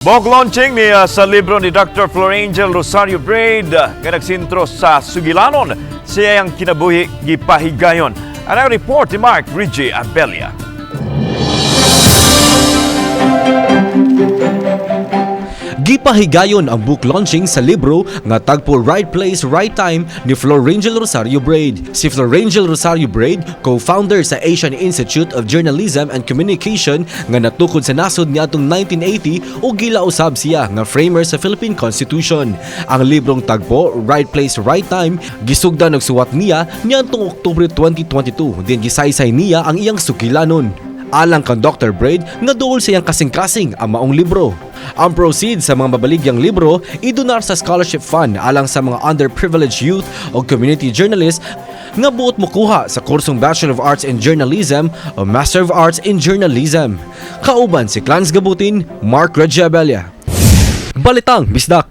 Book launching ni sa libro ni Dr. Florangel Rosario Braid nga nagsentro sa sugilanon sa iyang kinabuhi gipahigayon. Ang report ni Mark Reggie Abella. Gipahigayon ang book launching sa libro nga tagpo Right Place, Right Time ni Florangel Rosario Braid. Si Florangel Rosario Braid, co-founder sa Asian Institute of Journalism and Communication nga natukod sa nasod niadtong 1980 ug gilausab siya nga framer sa Philippine Constitution. Ang librong tagpo Right Place, Right Time gisugdan og suwat niya niadtong Oktubre 2022 din gisaysay niya ang iyang sugilanon. Alang kang Dr. Braid nga duol sa iyang kasing-kasing ang maong libro. Ang proceeds sa mga mabaligyang libro idonar sa scholarship fund alang sa mga underprivileged youth o community journalists nga buot mokuha sa kursong Bachelor of Arts in Journalism o Master of Arts in Journalism. Kauban si Clans Gabutin, Mark Regiabella. Balitang Bisdak.